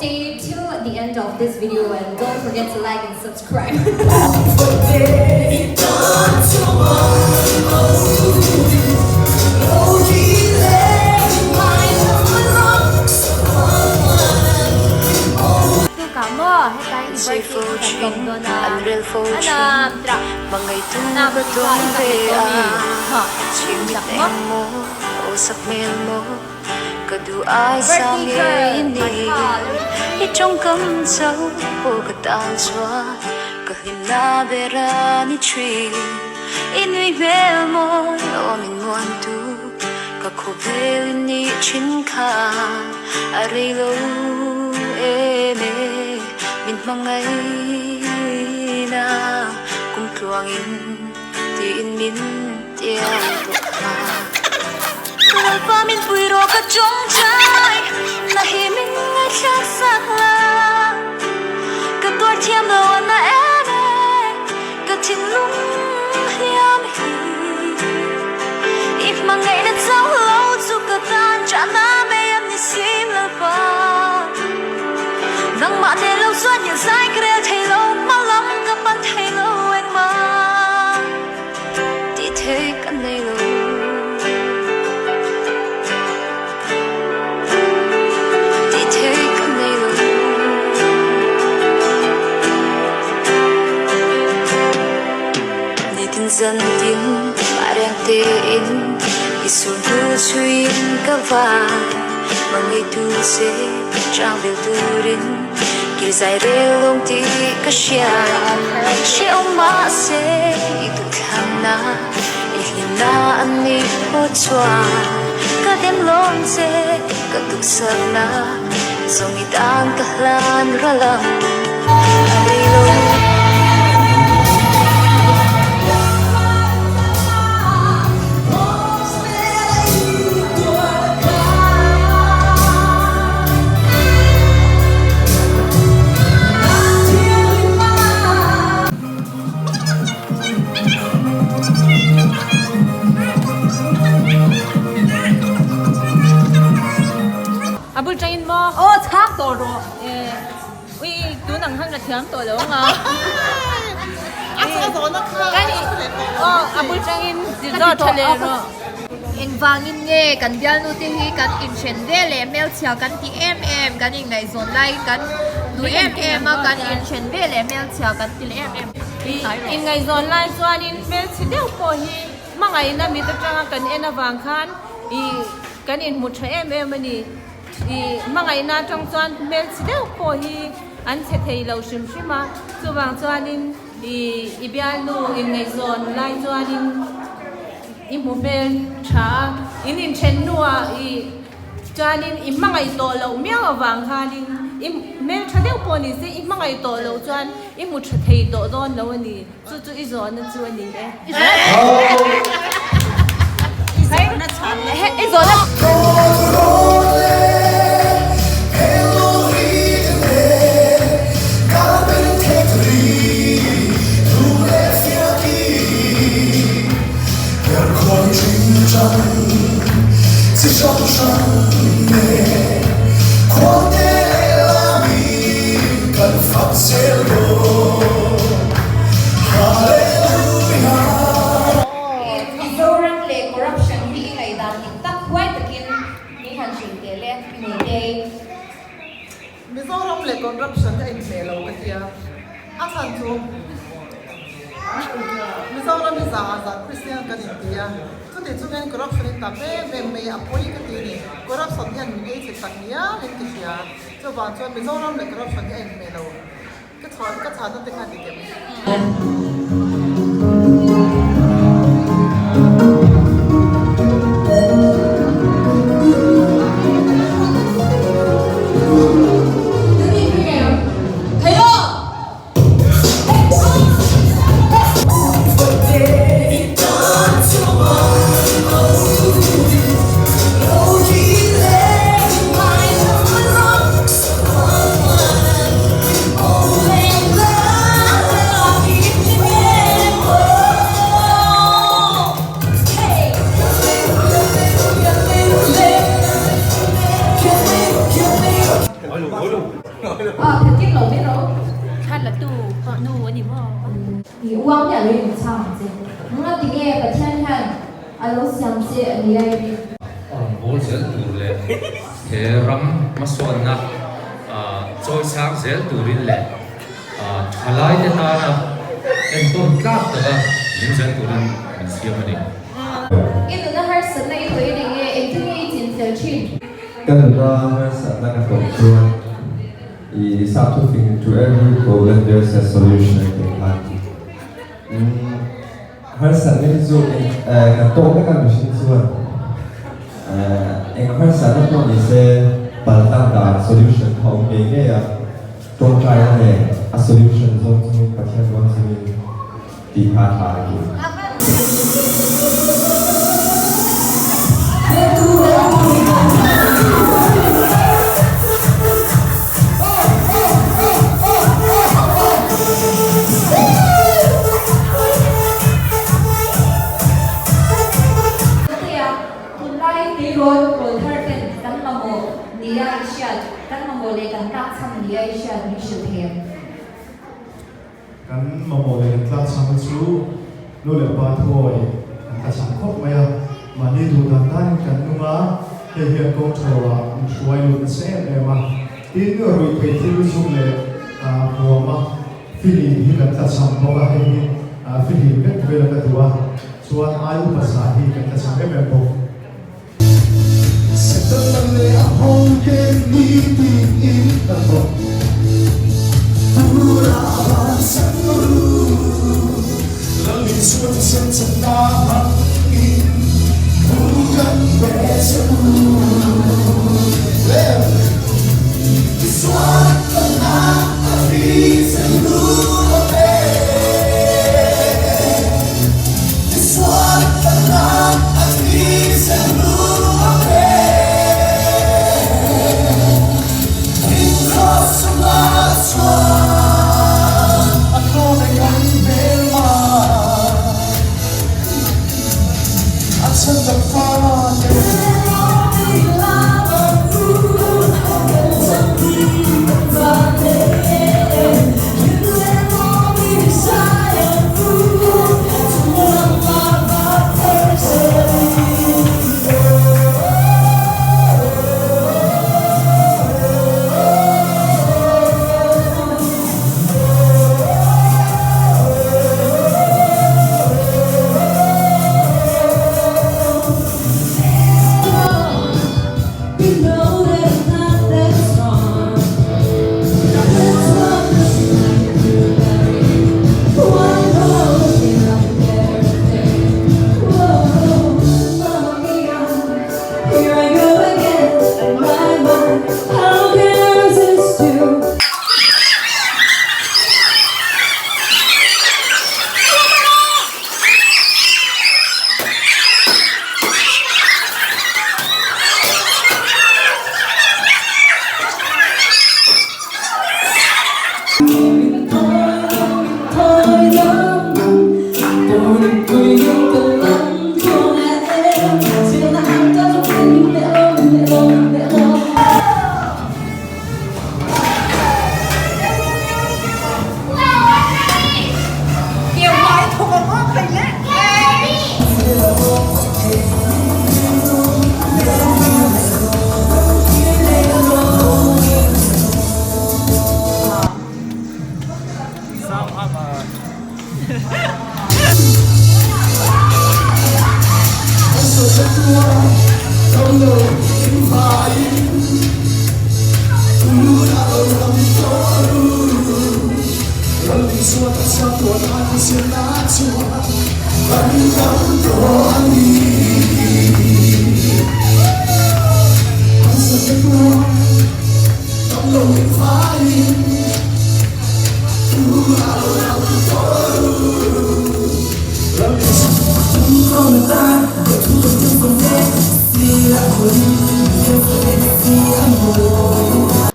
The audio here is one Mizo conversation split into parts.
stay till the end of this video and don't forget to like and subscribe. Tukah maw hetlai i birthday hi kan lawm dawn a, a nam tra nam ti kha i zak leh tawh mi hah i zak maw. Birthday girl Martha A rei lo em e min hmangaihna kum tluangin tiin min tiam tawh kha. Lalpa min pui rawh ka tawngtai na hi min ngaihthlak sak la, ka tuar thiam lo a na em e ka thinlung hliam hi. I hmangaihna chauh lo chu ka tan chahna mai an ni sim Lalpa. Nangmah nen lo chuan hian zai ka rel thei lo, hma lam ka pan thei lo engmah tih thei ka nei lo. Tih thei ka nei lo. Nitin zantin mah reng tein i sulhnu chuin ka vai Mangeitu che changvel turin kirzai rel lawng ti ka hria Hrehawm mahse i duhthlanna i hlimna an ni pawh chuan ka dem lawng che ka duhsakna zawng i tan ka hlan ral ang a rei lo. A bul tangin maw? Aw chhang tawh rawh. Ui tun ang khan ka thiam tawh lo ang a. Aw a bul tangin zawt tha leh rawh. Engvangin nge kan bialnu te hi kan inthen ve leh hmelchhia kan ti em em kan inngaihzawn laiin kan duh em em a kan inthen ve leh hmelchhia kan ti leh em em. Inngaihzawn lai chuanin hmelchhe deuh pawh hi hmangaihna mit atanga kan en avang khan ih kan inhmu tha em em a ni. Ih hmangaihna atang chuan hmelchhe deuh pawh hi an chhe thei lo hrim hrim a, chuvang chuanin ih i bialnu inngaihzawn lai chuanin i hmu hmel tha a, in inthen hnuah ih chuanin i hmangaih tawh loh miau avang khanin i hmel tha deuh pawh ni se i hmangaih tawh loh chuan i hmu tha thei tawh dawn lo a ni. Chu chu i zawhna chu a ni e. I zawhna. Mizoram leh corruption hi i ngaihdan dik tak huai takin min han hrilh teh le Hmuitei. Mizoram leh corruption hi a inhmeh lo ka tia. A chhan chu Mizoram hi za ah za Christian kan inti a, chuti chungin corruption hi tam em em mai a, a pawi ka ti a ni. Corruption hian min ei chhe tak ngial in ka hria. Chuvang chuan Mizoram leh corruption hi a inhmeh lo. Ka chhuan ka chhan na te kha dik em? I uang miah lo in min chhang ang che. Nunga tinge Pathian hian a lo siam che a nia i rin. A rawn bawl zel tur leh he ram hmasawnna chawi sang zel turin leh thalaite tana entawn tlak taka min zel turin min siam a ni. I nuna harsatna i tawh i ring e, engtin nge i chinfel thin? Ka nuna harsatna ka tawh chuan I sap thu fing to every problem there is a solution an tih khan umm harsatna hi chu eng kan tawk vek a mihring chuan eng harsatna pawh ni se paltlang dan solution kha a awm ngei ngei a tawngtai a nen a solution zawng chungin Pathian rawn chungin tih kha a tha a ti. Tia, tunlai tleirawl pawl thar ten kan mamawh nia i hriat, kan mamawh leh kan tlakchham nia i hriat min hrilh thei em? Kan mamawh leh kan tlakchham chu nu leh pa thuawi kan tlachham khawp mai a, mahni duh dan danin kan nung a, hei hian kawng tha loah min hruai lut nasa em em a. Tin, ruih theih thil zuk leh huama fihlim hi kan tlachham bawk a, hei hi fihlim vek vela ka duh a, chuan ai upa zah hi kan tlachham em em bawk.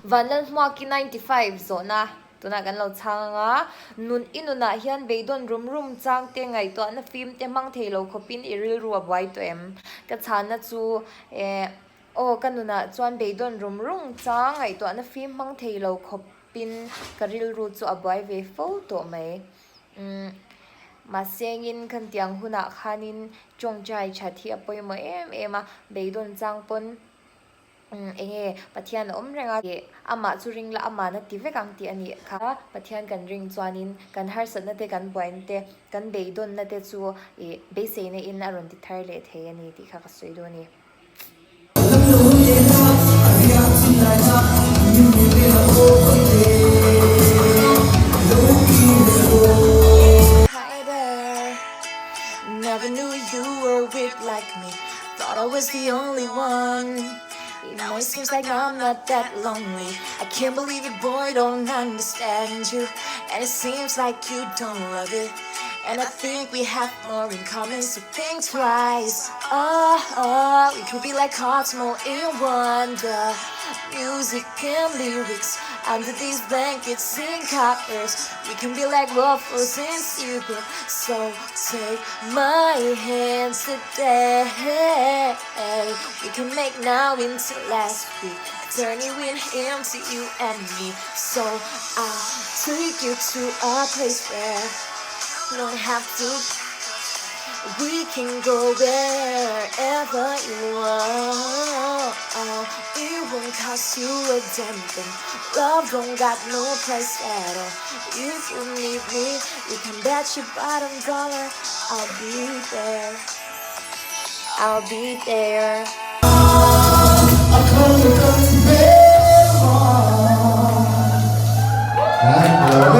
Vanlalhmuaki 95 zawhna tunah kan lo chhang ang a, nun i nunah hian beidawn rum rum chang te ngaihtuahna fim te hmang thei lo khawpin i rilru a buai tawh em? Ka chhanna chu eh. Aw ka nunah chuan beidawn rum rum chang ngaihtuahna fim hmang thei lo khawpin ka rilru chu a buai ve fo tawh mai. Umm mahsengin khan tiang hunah khanin tawngtai that hi a pawimawh em em a, beidawn chang pawn Eng nge Pathian a awm reng a, amah chu ring la amah na ti vek ang tih a nih kha. Pathian kan ring chuanin kan harsatna te, kan buaina te, kan beidawnna te chu ih beiseina in a rawn ti thar leh thei a ni tih kha ka sawi dawn a ni. Hi there, never knew you were weak like me. Thought I was the only one Now it seems like I'm not that lonely I can't believe it boy don't understand you And it seems like you don't love it And I think we have more in common so think twice Oh, oh we could be like Cosmo in wonder Music and lyrics Under these blankets and covers We can be like waffles and super So take my hand today We can make now into last week Turn you in him to you and me So I'll take you to a place where You don't have to We can go wherever you want It won't cost you a damn thing Love don't got no price at all If you need me, you can bet your bottom dollar I'll be there I'll be there.